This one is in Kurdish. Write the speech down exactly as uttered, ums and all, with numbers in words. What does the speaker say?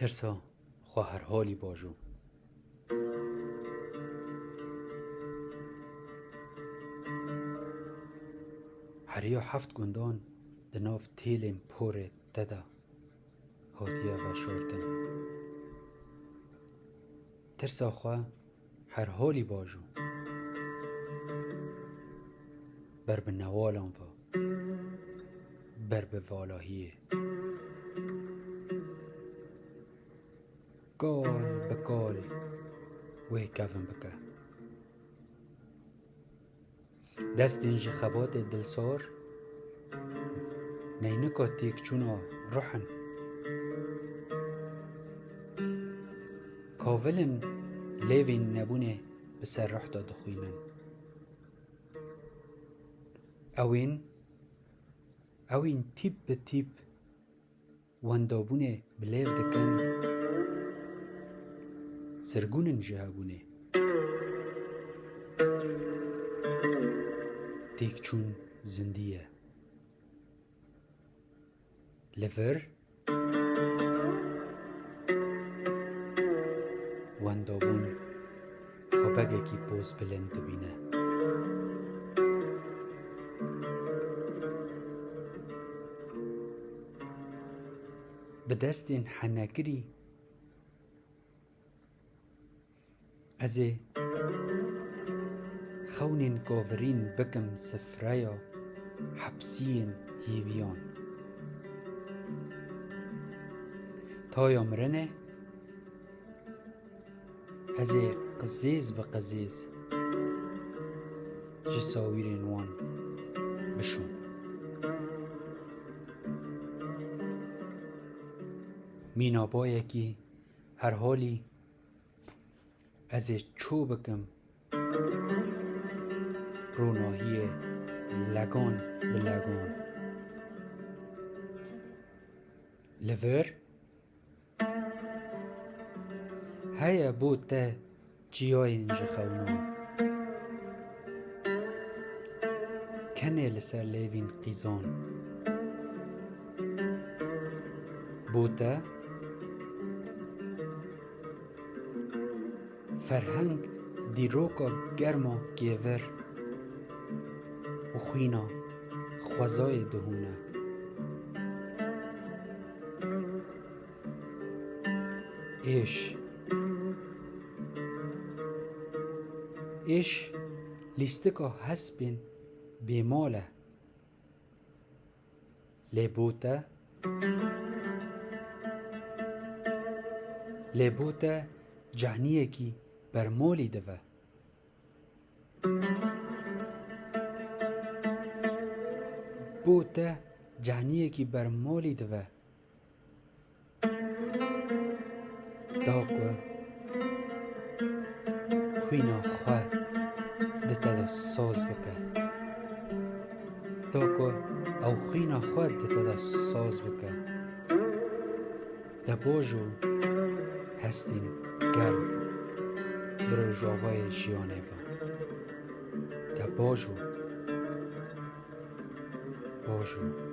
Tirsa xwe her halî bajû. Heriya heft gundan di nav têlên porê te de hatiye veşartin. Tirsa xwe her halî bajû. Ber bi newalan ve, ber bi valahiyê. Kal bi kal wê kevin bike. Destên ji xebatê dilsar, neynika têkçûna ruh in. Kavilin lêvên nebûnê bi ser ruh de dixwînin. Ewên, ewên tîp bi tîp wendabûnê bi lêv dikin, sirgûn in ji hebûnê. Têkçûn zindî ye. Li vir wendabûn xwebegekî pozbilind dibîne. Bi destên henekirî ez ê xewnên kavirîn bikim sifreya hepsiyên hîviyan. Taya mirinê ez ê qizêz bi qizêz ji sawîrên wan bişûm. Mînabayekî her halî ez ê çû bikim ronahiyê legan bi legan. Li vir heye bo te çiyayên ji xewnan, kenê li ser lêvîn qîzan. Bo te ferheng dîroka germa kêvir û xwîna xwezayê dihûne. Êş. Êş lîstika hespên bêmal e. Lê bo te, lê bo te caniyekî bermalî dive. Bo te caniyekî bermalî dive. Da ku xwîna xwe di te de saz bike. Da ku ew xwîna xwe di te de saz bike. Te baş û hestên germ bi rojavayê jiyanê ve. Te baş û baş û.